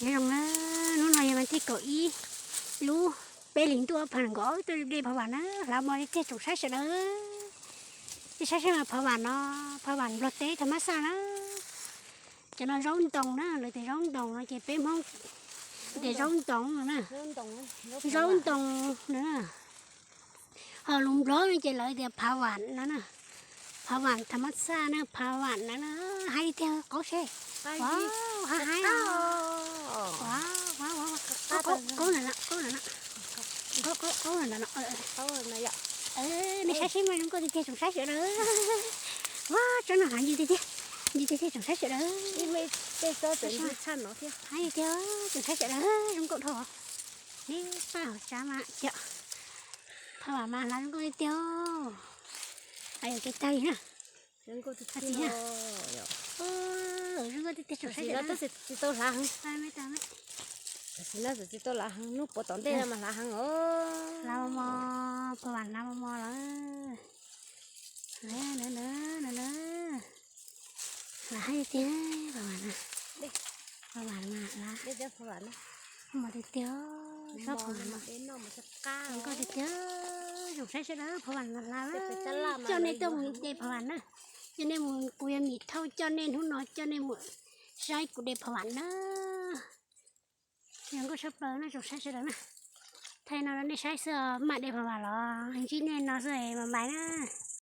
Nyob zoo na, hnub no yog vas thib kaum ib lub peb hlis ntuj ob phav nees nkaum ob tuaj de phov vam na, hlav mos tiag tiag tsoom saib sawv daws. Nej saib seb mas phov vam no, phov vam nplog teb tha mab xaj na. Cov no zaub ntoos na, lawv tias zaub ntoos no ces peb Hmoob tias zaub ntoos no na. Zaub ntoos no na. Ho lus nplog no ces lawv tias phav vam no na. Phav vam tha mab xaj na, phav vam no na. Haib tiag qaub seb. Haib, qaub na, qaub na, qaub na. Nej saib seb mas zoo nkauj tiag tiag tsoom saib sawv daws. Ua tsob no haib tiag tiag, ntse tiag tiag tsoom saib sawv daws. Haib tiag tsoom saib sawv daws, zoo nkauj dhau. Neb paj hauv tsav mas cov phov vam mas hlav zoo nkauj tiag tiag. Yog kev tag li na. Zoo nkauj tiag tiag tsoom saib sawv daws. Tsis tau hlav heev. Tam sim no txawm tsis tau hlav heev, hnub puav tom ntej no mas hlav heev os. Hlav mos mos, phov vam hlav mos mos lawm. Hlav haib tiag, phov vam na. Phov vam mas hlav mos tiag tiag, tsob phov vam no. Zoo nkauj tiag tiag, tsoom saib sawv daws, phov vam mas hlav. Coj nej tuaj mus de phov vam na. Coj nej mus, kuv yog Mim Thauj, coj nej hnub no coj nej mus saib kuv de phov vam na. Zoo nkauj tshaj plaws no tsoom saib sawv daws na. Thaij no rau nej saib xwb, maj de phov vam los ntsib nej no xwb mas mais na.